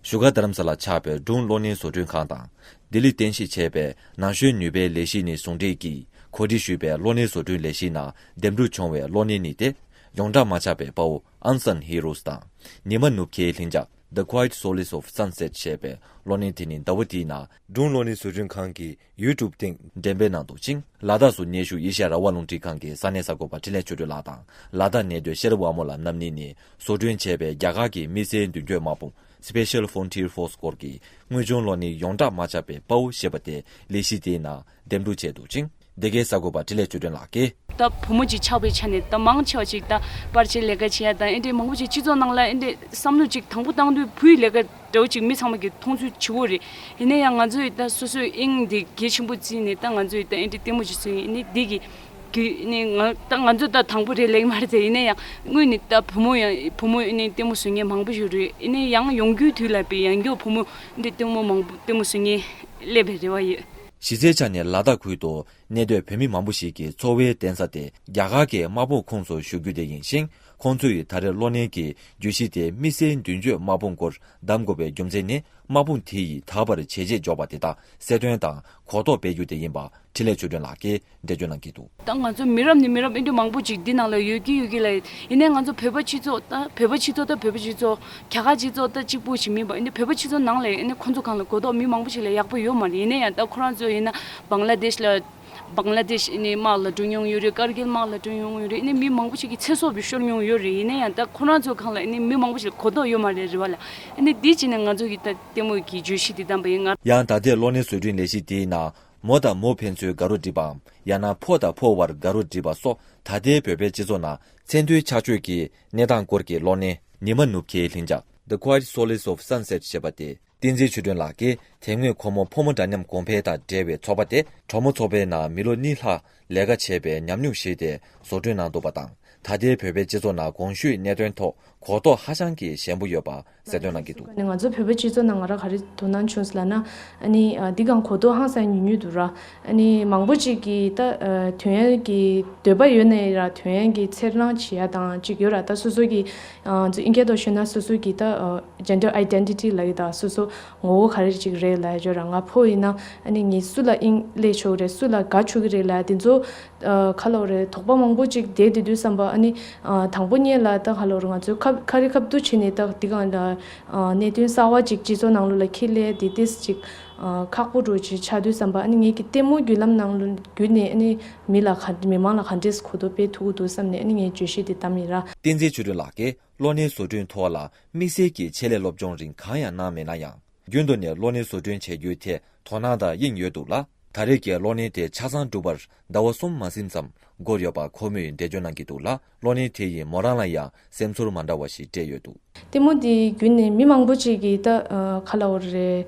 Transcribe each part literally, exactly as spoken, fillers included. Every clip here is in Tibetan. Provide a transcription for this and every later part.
བཞུགས་སྒར་རྡ་རམ་ས་ལར་ཆགས་པའི་སྒྲུང་གློག་བརྙན་བཟོ་སྐྲུན་ཁང་དང་། ལྡི་ལི་རྟེན་གཞི་བྱས་པའི་ན་གཞོན་ནུས་པའི་ལས་གཞི་ནས་ཟུང་འབྲེལ་གྱིས་གོ་སྒྲིག་ཞུས་པའི་གློག་བརྙན་བཟོ་སྐྲུན་ལས་གཞི་ནང་འདེམས་སྒྲུག་བྱུང་བའི་གློག་བརྙན་གཉིས་ཏེ། ཡོངས་གྲགས་མ་ཆགས་པའི་དཔའ་བོ་Unsung Heroes དང་། ཉི་མ་ནུབ་ཁའི་ལྷིང་འཇགས། The Quiet Solace of Sunset ཞེས་པའི་གློག་བརྙན་དེ་ནི་ཟླ་བ་འདིའི་ནང་སྒྲུང་གློག་བརྙན་བཟོ་སྐྲུན་ཁང་གི་YouTube སྟེང་འགྲེམས་སྤེལ་གནང་འདུག་ཅིང་། ལ་དྭགས་སུ་མཉེན་བཞུགས་ཨེ་ཤ་ཡ་རང་དབང་རླུང་འཕྲིན་ཁང་གི་ས་གནས་གསར་འགོད་པ་འཕྲིན་ལས་ཆོས་སྒྲོན་ལགས་དང་། ལ་དྭགས་གནས་སྡོད་ཤེས་རབ་དབང་མོ་ལགས་རྣམ་གཉིས་ནས་བཟོ་སྐྲུན་བྱས་པའི་རྒྱ་གར་གྱི་དམིགས་བསལ་མདུན་སྐྱོད་དམག་དཔུང་Special Frontier Force སྐོར་གྱི་དངོས་བྱུང་གློག་བརྙན་ཡོངས་གྲགས་མ་ཆགས་པའི་དཔའ་བོ་ཞེས་པ་དེ་ལས་གཞི་དེའི་ནང་འདེམས་སྒྲུག་བྱས་འདུག་ཅིང་། འདི་གའི་གསར་འགོད་པ་འཕྲིན་ལས་ཆོས་སྒྲོན་ལགས་ཀྱིས། ད་བུ་མོ་ཅིག་ཆགས་པའི་ཆ་ནས་ད་མང་ཆེ་བ་ཅིག་ད་པར་ཆས་ལས་ཀ་བྱེད་ཡ་དང་ཨེ་འདྲའི་མང་པོ་ཅིག་སྤྱི་ཚོགས་ནང་ལ་ཨེ་འདྲའི་བསམ་བློ་ཅིག་དང་པོ་བཏང་དུས་བུའི་ལས་ཀ་འདྲ་བོ་ཅིག་མི་ཚང་མ་གིས་མཐོང་ཚུལ་ཇི་བོ་རེད། ཡིན་ན་ཡང་ང་ཚོས་ད་སོ་སོའི་དབྱིངས་འདི་གལ་ཆེན་པོ་བརྩིས་ནས་ད་ང་ཚོས་ད་ཨེ་འདྲའི་ལྟད་མོ་ཅིག་བཟོས་ཡིན། ཨེ་འདི་གི་རྒྱུ་ནི་ང་ད་ང་ཚོ་ད་དང་པོ་རེད་ལེགས་མ་རེད་དེ། ཡིན་ན་ཡང་དངོས་ནས་ད་བུ་མོ་ཡང་བུ་མོ་ཨེ་ནས་ལྟད་མོ་བཟོ་མཁན་མང་པོ་ཞིག་རེད། ཡིན་ན་ཡང་ཡོང་རྒྱུའི་དུས་ལ་བས་ཡང་སྐྱོ་བུ་མོ་འདི་ལྟད་མོ་མང་པོ་ལྟད་མོ་བཟོ་མཁན་སླེབས་པའི་རེ་བ་ཡོད། གཞི་རྩའི་ཆ་ནས་ལ་དྭགས་ཁུལ་དུ་གནས་སྡོད་བོད་མི་མང་པོ་ཞིག་གི་འཚོ་བའི་རྟེན་ས་དེ་རྒྱ་གར་གྱི་དམག་དཔུང་ཁོངས་སུ་ཞུགས་རྒྱུ་དེ་ཡིན་ཞིང་། ཁོང་ཚོས་ད་རེས་གློག་བརྙན་གྱི་བརྗོད་གཞི་དེ་དམིགས་བསལ་མདུན་སྐྱོད་དམག་དཔུང་སྐོར་བདམས་དགོས་པའི་རྒྱུ་མཚན་ནི། དམག་དཔུང་དེ་ཡིས་ད་བར་བྱས་རྗེས་འཇོག་པ་དེ་དག་གསལ་སྟོན་དང་གོ་རྟོགས་སྤེལ་རྒྱུ་དེ་ཡིན་པ་འཕྲིན་ལས་ཆོས་སྒྲོན་ལགས་ཀྱིས་འགྲེལ་བརྗོད་གནང་གི་འདུག། ད་ང་ཚོ་མི་རབས་ནས་མི་རབས་ཨེ་འདྲ་མང་པོ་ཅིག་འདི་ནང་ལ་ཡོད་ཀྱི་ཡོད་ཀྱི་ལ། ཡིན་ནའི་ང་ཚོ་བོད་པ་སྤྱི་ཚོགས་ད་བོད་པ་སྤྱི་ཚོགས་ད་བོད་པ་སྤྱི་ཚོགས་རྒྱ་གར་སྤྱི་ཚོགས་ད་གཅིག་པུ་ཞིག་མིན་པ། ཨེ་འདྲ་བོད་པ་སྤྱི་ཚོགས་ནང་ལ་ཨེ་འདྲ་ཁོང་ཚོ་སྒང་ལ་གོ་རྟོགས་མི་མང་པོ་ཞིག་ལ་ཡག་པོ་ཡོད་མ་རེད། ཡིན་ནའི་ཡང་ད་ཁོ་རང་ཚོ་ཡིན་ན་བང་ལ་དེཤ་ལ་བང་ལ་དེཤ་ཨེ་འདྲ་དམག་ལ་བསྐྲུན་མྱོང་ཡོད་རེད། ཀར་གིལ་དམག་ལ་བསྐྲུན་མྱོང་ཡོད་རེད། ཨེ་འདྲ་མི་མང་པོ་ཞིག་གི་ཚེ་སྲོག་བའི་ཤོར་མྱོང་ཡོད་རེད། ཡིན་ནའི་ཡང་ད་ཁོ་རང་ཚོ་སྒང་ལ་ཨེ་འདྲ་མི་མང་པོ་ཞིག་ལ་གོ་རྟོགས་ཡོད་མ་རེད་རེད་བ་ལ། ཨེ་འདྲ་འདི་བྱས་ནས་ང་ཚོ་གི་ད་ལྟད་མོ་གི་བརྗོད་གཞི་འདི་བདམས་པ་ཡིན། ང་ཡང་ད་ལྟའི་གློག་བརྙན་བཟོ་སྐྲུན་ལས་གཞི་དེའི་ནང་མོ་དང་མོ་ཕན་ཚུན་དགའ་རོགས་སྒྲིག་པའམ། ཡང་ན་ཕོ་དང་ཕོ་བར་དགའ་རོགས་སྒྲིག་པ་སོགས་ད་ལྟའི་བོད་པའི་སྤྱི་ཚོགས་ནང་མཚན་མཐུན་ཆགས་སྤྱོད་ཀྱི་གནས་སྟངས་སྐོར་གྱི་གློག་བརྙན་ཉི་མ་ནུབ་ཁའི་ལྷིང་འཇགས། The Quiet Solace of Sunset ཞེས་པ་དེ་བསྟན་འཛིན་ཆོས་སྒྲོན་ལགས་ཀྱིས་དེ་སྔོན་ཁོ་མོ་ཕོ་མོ་འདྲ་མཉམ་གོང་འཕེལ་དང་འབྲེལ་བའི་ཚོགས་པ་དེ་གྲོགས་མོ་ཚོགས་པའི་ནང་མི་ལོ་གཉིས་ལྷག་ལས་ཀ་བྱས་པའི་ཉམས་མྱོང་བཞེས་ཏེ་བཟོ་སྐྲུན་གནང་འདུག་པ་དང་། ད་ལྟའི་བོད་པའི་སྤྱི་ཚོགས་ནང་གོང་ཞུས་གནད་དོན་ཐོག་གོ་རྟོགས་ཧ་ཅང་གི་ཞན་པོ་ཡོད་པ་གསལ་སྟོན་གནང་གི་འདུག། ང་ཚོ་བོད་པའི་སྤྱི་ཚོགས་ནང་ང་རང་ག་རེ་དོ་སྣང་བྱུང་ཟེར་ལབ་ན། ཨ་ནི་ཨ་འདི་གང་གོ་རྟོགས་ཧང་སང་ཉུང་ཉུང་འདུག་ར། ཨ་ནི་མང་པོ་ཅིག་གིས་ད་ཨ་དོན་ཡོད་ཀྱི་འདོད་པ་ཡོད་ནའི་ར་དོན་ཡོད་ཀྱི་ཚེར་སྣང་བྱེད་ཡ་དང་ཅིག་ཡོད་ར། ད་སོ་སོ་གི་ཨ་ཚོ་ཨིན་སྐད་ཐོག་ཤོད་ན་སོ་སོ་གི་ད་ཨ་gender identity ལབ་ཡ་ད་སོ་སོ་ངོ་བོ་ག་རེ་ཅིག་རེད་ལབ་ཡ་ཅོ་ར། ང་ཕོ་ཡིན་ན་ཨ་ནི་ངས་སུ་ལ་དབྱིངས་སླེབས་ཆོག་གི་རེད། སུ་ལ་དགའ་ཆོག་གི་རེད་ལབ་ཡ་དེ་ཚོ་ཨ་ག་ལབ་རེད། དོགས་པ་མང་པོ་ཅིག་བསྡད་དེ་དུས་ཙམ་པ་ཨ་ནི་ཨ་དང་པོ་ཉིད་ལ་ད་ག་ལབ་རེད། ང་ཚོའི་ཁ་ཁ་རི་ཁ་ཐུག་བྱས་ནས་ད་འདི་གང་ལ་ཨ་གནད་དོན་གསར་བ་ཅིག་སྤྱི་ཚོགས་ནང་ལོགས་ལ་འཁྱེར་སླེབས་དེ་ཏིས་ཅིག་ཨ་ཁག་པོ་འདྲ་ཅིག་ཆགས་དུས་ཙམ་པ་ཨ་ནི་ངེད་ཀྱི་ལྟད་མོ་བརྒྱུད་ལམ་ནང་ལོགས་བརྒྱུད་ནས་ཨ་ནི་མི་ལ་ག་མི་མང་ལ་ག་འདྲས་གོ་རྟོགས་སྤེལ་ཐུབ་ཀྱི་འདུག་བསམ་ནས་ཨ་ནི་ངས་བརྗོད་གཞི་དེ་བདམས་ཡིན་ར། བསྟན་འཛིན་ཆོས་སྒྲོན་ལགས་ཀྱིས་གློག་བརྙན་བཟོ་སྐྲུན་ཐོག་ལ་དམིགས་བསལ་གྱི་ཆེད་ལས་སློབ་སྦྱོང་རིང་གང་ཡང་གནང་མེད་ན་ཡང་། རྒྱུན་དུ་ནས་གློག་བརྙན་བཟོ་སྐྲུན་བྱེད་རྒྱུའི་ཐད་དོ་སྣང་དང་དབྱིངས་ཡོད་འདུག་ལ། ད་རེས་ཀྱི་གློག་བརྙན་དེ་ཆ་ཚང་འགྲུབ་པར་ཟླ་བ་གསུམ་མ་ཟིན་ཙམ་འགོར་ཡོད་པ་ཁོ་མོས་འགྲེལ་བརྗོད་གནང་གི་འདུག་ལ། གློག་བརྙན་དེ་ཡིས་མོ་རང་ལ་ཡང་སེམས་ཚོར་མ་འདྲ་བ་ཞིག་སྤྲད་ཡོད་འདུག། ལྟད་མོ་དེ་བརྒྱུད་ནས་མི་མང་པོ་ཅིག་གིས་ད་ཨ་ག་ལབ་དགོས་རེད།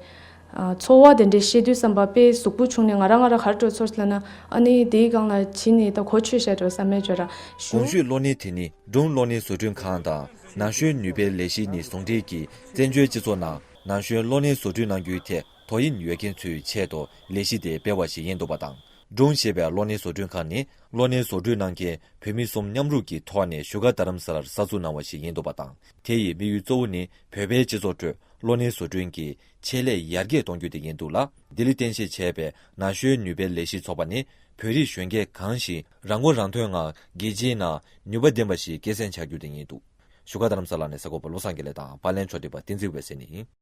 ཨ་ཚོར་བ་དེ་འདྲས་བཤད་དུས་ཙམ་པ་དཔེ་གཟུགས་པོ་བྱུང་ནས་ང་རང་ང་རང་ག་རེ་འགྲོ་ཚོར་ལབ་ན། ཨ་ནི་དེའི་སྒང་ལ་ཕྱིན་ནས་ད་གོ་ཆོད་བཞག་འགྲོ་བསམ་མེད་འགྲོ་ར་ཞུ། གོང་ཞུས་གློག་བརྙན་དེ་ནི་སྒྲུང་གློག་བརྙན་བཟོ་སྐྲུན་ཁང་དང་ན་གཞོན་ནུས་པའི་ལས་གཞི་ནས་ཟུང་འབྲེལ་གྱིས་བཙན་བྱོལ་སྤྱི་ཚོགས་ནང་ན་གཞོན་གློག་བརྙན་བཟོ་སྐྲུན་གནང་རྒྱུའི་ཐད་དོ་དབྱིངས་ཡོད་མཁན་ཚོའི་ཆེད་དུ་ལས་གཞི་དེ་སྤེལ་བ་ཞིག་ཡིན་འདུག་པ་དང་། སྒྲུང་ཞེས་པའི་གློག་བརྙན་བཟོ་སྐྲུན་ཁང་ནི་གློག་བརྙན་བཟོ་སྐྲུན་གནང་མཁན་བོད་མི་གསུམ་མཉམ་རུབ་ཀྱི་ཐོག་ནས་བཞུགས་སྒར་རྡ་རམ་ས་ལར་གསར་འཛུགས་གནང་བ་ཞིག་ཡིན་འདུག་པ་དང་། དེ་ཡི་དམིགས་ཡུལ་གཙོ་བོ་ནི་བོད་པའི་སྤྱི་ཚོགས་ཁྲོད་གློག་བརྙན་བཟོ་སྐྲུན་གྱི་ཆེད་ལས་ཡར་རྒྱས་གཏོང་རྒྱུ་དེ་ཡིན་འདུག་ལ། ལྡི་ལི་རྟེན་གཞི་བྱས་པའི་ན་གཞོན་ནུས་པའི་ལས་གཞི་ཚོགས་པ་ནི་བོད་རིགས་གཞོན་སྐྱེས་གང་ཞིག་རང་མགོ་རང་ཐོན་ངང་རྒྱལ་སྤྱིའི་ནང་ནུས་པ་ལྡན་པ་ཞིག་སྐྱེད་སྲིང་བྱ་རྒྱུ་དེ་ཡིན་འདུག། བཞུགས་སྒར་རྡ་རམ་ས་ལ་ནས་གསར་འགོད་པ་བློ་བཟང་དགེ་ལེགས་དང་པར་ལེན་ཕྱོགས་སྒྲིག་པ་བསྟན་འཛིན་འོད་ཟེར་ནས་ཡིན།